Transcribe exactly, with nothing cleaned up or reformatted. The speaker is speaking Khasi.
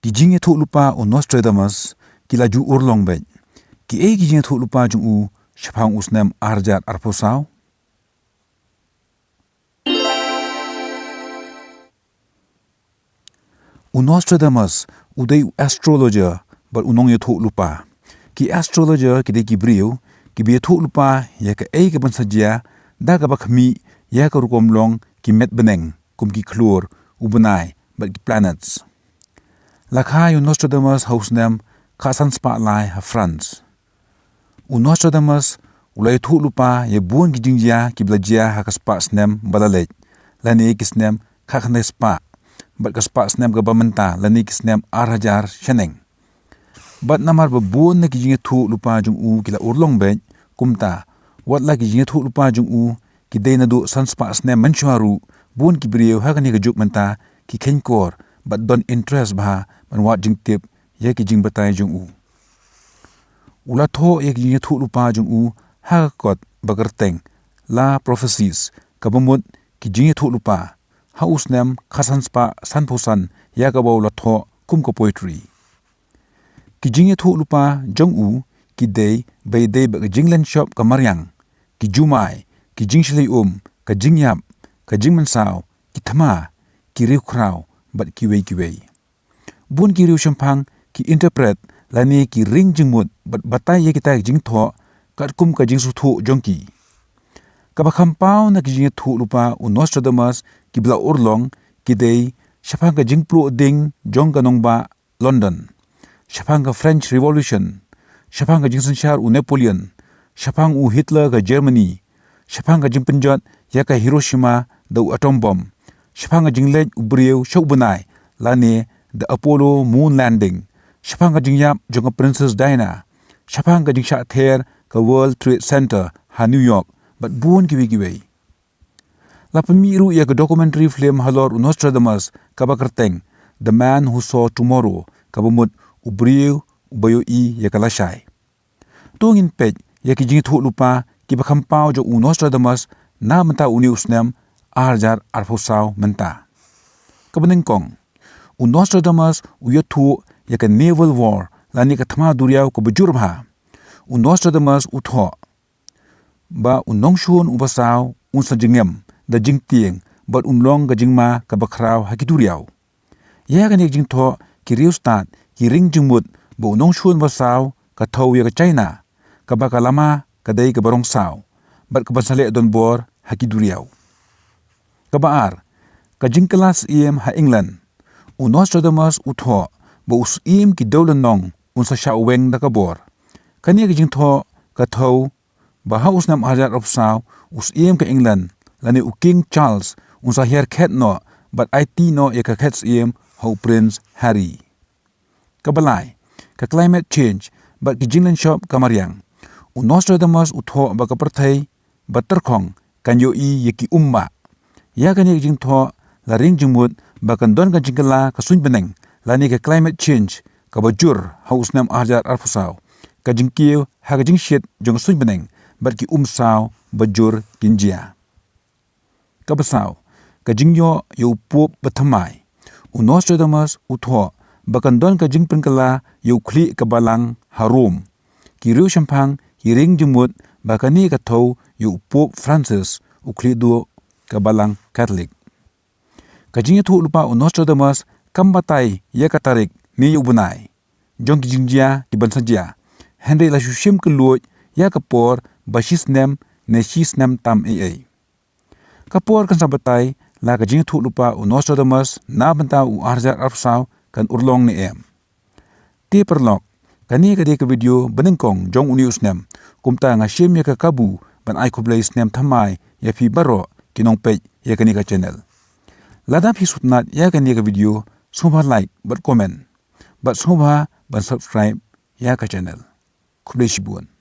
Ki jingïathuhlypa u Nostradamus ki la ju urlong beit. Kiei ki jingïathuhlypa jong u shaphang u snem ar hajar arphew saw? U Nostradamus u dei u astrologer bad u nongïathuhlypa. Ki astrologer ki dei ki briew kiba ïathuhlypa ïa kaei kaban sa jia da kaba khmih ïa ka rukom long ki met bneng, kum ki khlur, u bnai bad ki planets. La kha ïa u Nostradamus ha u snem khatsan spah lai ha France. U Nostradamus u la ïathuhlypa ïa bun ki jingjia kiba la jia ha ka spah snem ba la leit, lane ki snem khatkhyndai spah bad ka spah snem kaba mynta, lane ki snem ar hajar shaneng. Bad namar ba bun na ki jingïathuhlypa jong u ki la urlong beit, kumta wat la ki jingïathuhlypa jong u ki dei naduh san spah snem mynshuwa ruh, bun ki briew ha kane ka juk mynta ki kheiñkor bad don interest bha ban wad jingtip ïa ki jingbatai jong u. U la thoh ïa ki jingïathuhlypa jong u ha ka kot ba kyrteng La Prophétie, kaba mut ki jingïathuhlypa, ha u snem khatsan spah sanphew san, ïa kaba u la thoh kum ka poetry. Ki jingïathuhlypa jong u ki dei ba ïadei bad ka jinglen shop ka mariang, ki jumai, ki jingshlei um, ka jingïap, ka jingmynsaw, ki thma, ki riewkhraw bad kiwei kiwei. Bun ki riewshemphang ki interpret lane ki ring jingmut bad batai ïa kita ki jingthoh katkum ka jingsngewthuh jong ki. Kaba kham paw na ki jingïathuhlypa u Nostradamus kiba la urlong ki dei shaphang ka jingpluh ding jong ka nongbah London, shaphang ka French Revolution, shaphang ka jingsynshar u Napoleon, shaphang u Hitler ka Germany, shaphang ka jingpynjot ïa ka Hiroshima da u atom bomb, shaphang ka jingleit u briew sha u bnai lane the Apollo moon landing, shaphang ka jingïap jong ka Princess Diana, shaphang ka jingshah ther ka World Trade Center ha New York bad bun kiwei kiwei. La pynmih ruh ïa ka documentary film halor u Nostradamus kaba kyrteng The Man Who Saw Tomorrow, kaba mut u briew uba ïohi ïa ka lashai. To ngin peit ïa ki jingïathuhlypa kiba kham paw jong u Nostradamus na bynta une u snem ar hajar arphew saw mynta. Kaba nyngkong, u Nostradamus u ïathuh ïa ka naval war lane ka thma duriaw kaba jur bha. U Nostradamus u thoh ba u nongshun uba saw un sa jngem da jingtieng bad un long ka jingma kaba khraw ha ki duriaw. Ïa kane ka jingthoh ki riewstad ki ring jingmut ba u nongshun uba saw ka thew ïa ka China, kaba ka lama ka dei kaba rong saw bad kaban sa leh donbor ha ki duriaw. Kaba ar, ka jingkylla syiem ha England. U Nostradamus u thoh ba u syiem ki dewlynnong un sa shah weng da ka bor. Kane ka jingthoh ka thew ba ha u snem ar hajar arphew saw u syiem ka England lane u King Charles un sa hiar khet noh bad aiti noh ïa ka khet syiem ha u Prince Harry. Kaba lai, ka climate change bad ki jinglen shop ka mariang. U Nostradamus u thoh ba ka pyrthei ba tyrkhong kan ïohi ïa ki um bah. Ïa kane ka jingthoh la ring jingmut ba kan don ka jingkylla ka suiñ bneng lane ka climate change kaba jur ha u snem ar hajar arphew saw, ka jingkiew ha ka jingshit jong ka suiñ bneng bad ki um saw ba jur kin jia. Kaba saw, ka jingïoh ïa u Pope ba thymmai. U Nostradamus u thoh ba kan don ka jingpynkylla ïa u khlieh ka balang ha Rome. Ki riewshemphang ki ring jingmut ba kane ka thew ïa u Pope Francis, u khlieh duh ka balang Katholik. Ka jingïathuhlypa u Nostradamus kam batai ïa ka tarik ne ïa u bnai jong ki jingjia kiban sa jia, hynrei la shu shim kylluid ïa ka por ba shi snem ne shi snem tam ei ei. Ka por kan sa batai la ka jingïathuhlypa u Nostradamus na bynta u ar hajar arphew saw kan urlong ne em. Te paralok, kane ka dei ka video ba nyngkong jong une u snem. Kumta nga shim ïa ka kabu ban ai khublei snem thymmai ïa phi baroh ki nongpeit ïa kane ka channel. Lada phi sngewtynnat ïa kane ka video, sngewbha like bad comment bad sngewbha ban subscribe ïa ka channel. Khublei shibun.